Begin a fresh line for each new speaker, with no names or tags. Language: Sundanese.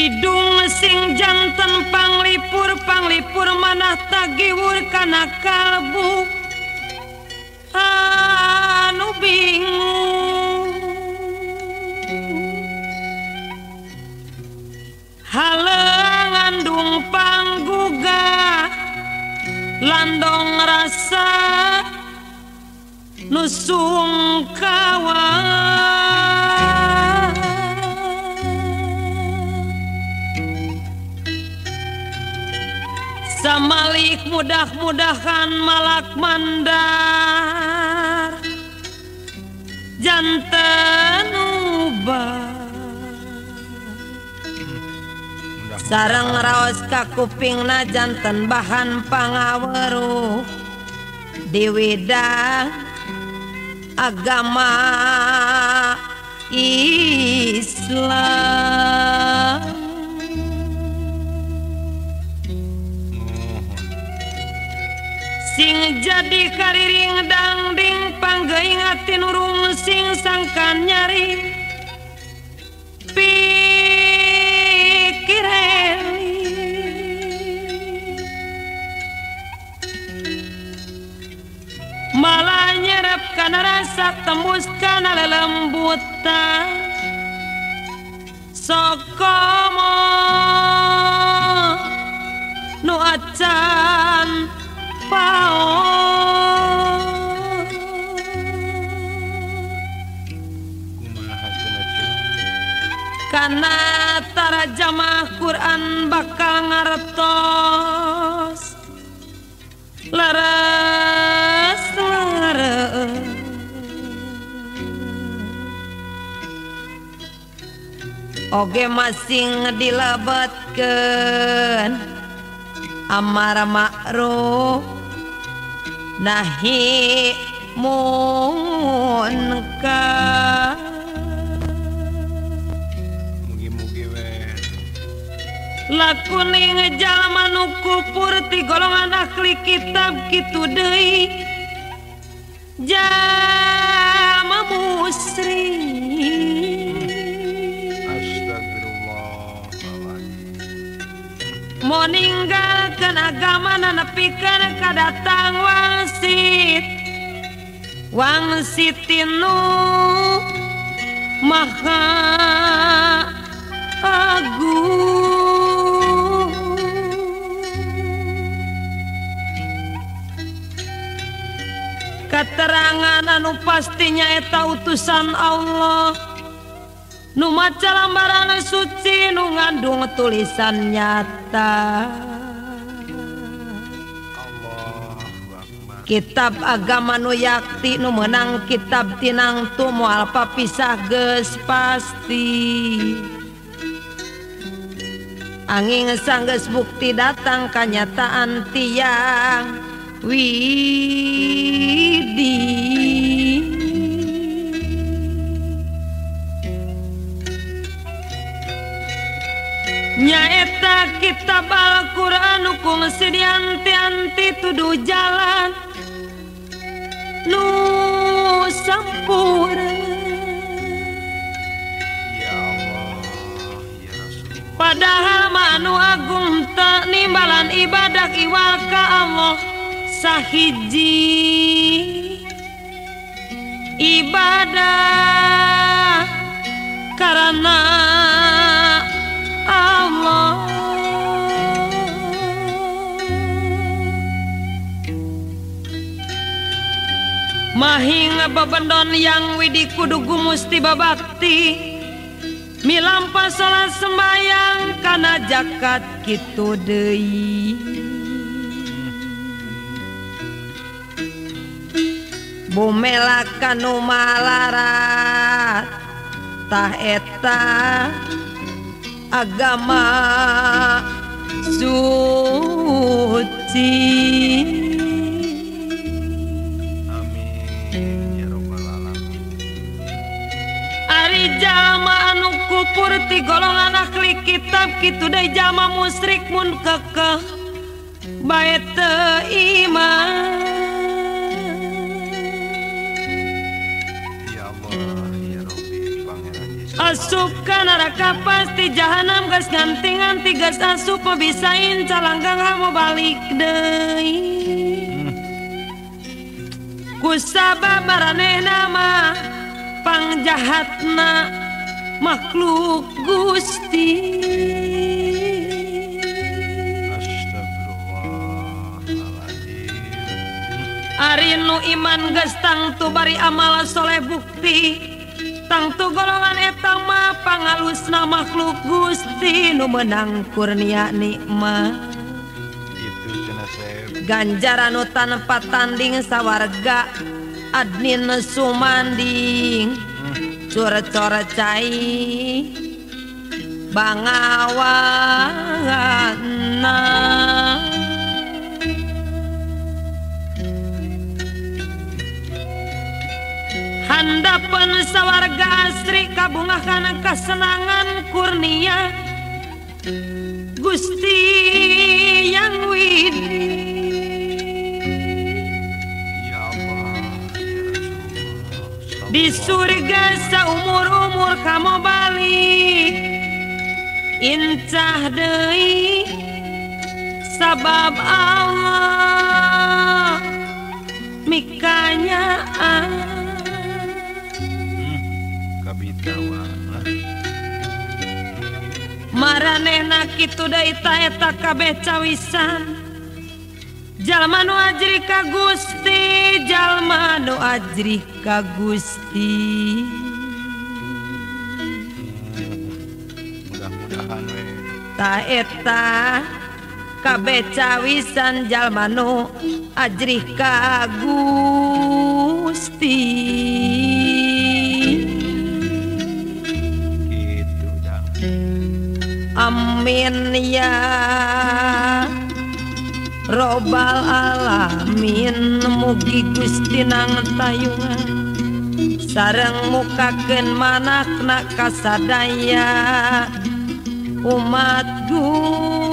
Hidung sing janten panglipur panglipur manah tagiwur kana kalbu anu bingung haleung ngandung panggugah landong rasa nu sungkawa samalik mudah-mudahan malak mandar janten ubah sareng raos ka kupingna janten bahan pangaweruh diwidang agama Islam. Sing jadi kariring dangding panggeuing ati nurung sing sangkan nyari pikir eling malah nyerep kana rasa tembus kana lelembutan sokomo nu acan kana tarjamah Quran bakal ngartos leres leres oge masing dilebetkeun amar ma'ruf nahi munkar.
Mugi-mugi we
lakuning jalma nu kupur ti golongan ahli kitab kitu deui jalma musyrik.
Astagfirullahaladzim.
Mau ninggalkeun agama nepikeun ka datang wangsit wangsit nu maha agung. Keterangan anu pastinya eta utusan Allah nu maca lambaran suci nu ngandung tulisan nyata. Kitab agama nu yakti nu meunang kitab tinangtu moal papisah geus pasti. Angin sanggeus bukti datang kanyataan tiang widi. Nyaeta kitab Al-Qur'an nu kungsi dianti-anti tuduh jalan nu sampurna.
Ya Allah, ya Rasulullah.
Padahal manu agung tak nimbalan ibadah iwal ka Allah sahiji ibadah karena Allah. Mahing bebendon yang widi kudu gumusti babakti milampa salat sembayang kana zakat kitu deui. Bumela kanu malarat tah eta agama suci.
Amin ya rabbal alamin.
Ari jalma anu kupur ti golongan ahli kitab kitu deui jalma musyrik mun kekeh bae teu iman.
Ya Allah ya Rabbi Pangeran Yesus.
Asup ka neraka pasti jahanam geus nganti-nganti geus asup mah bisain calanggang hamu balik deui. Kusabab maranehna mah pangjahatna makhluk Gusti.
Astagfirullahaladzim.
Ari nu iman geus tangtu bari amal soleh bukti tangtu golongan eta mah pangalusna makhluk Gusti nu meunang kurnia nikmat.
Itu cenah Sep.
Ganjaran nu tanpa tanding sawarga adnin sumanding cur-cor cai bangawana. Handapan sawarga asri kabungahan kasenangan kurnia Gusti yang Widi.
Ya Allah, ya Rasulullah.
Di surga saumur-umur kamu balik incah deui sabab Allah mikanya. Maranehna kitu deui ta eta kabeh cawisan jalma nu ajri ka Gusti, jalma nu ajri ka Gusti.
Mudah-mudahan we
ta eta kabeh cawisan jalma nu ajri ka Gusti.
Gitu dah.
Amin ya robbal alamin. Mugi Gusti nang tayungan sareng mukakeun manakna kasadaya umat Gusti.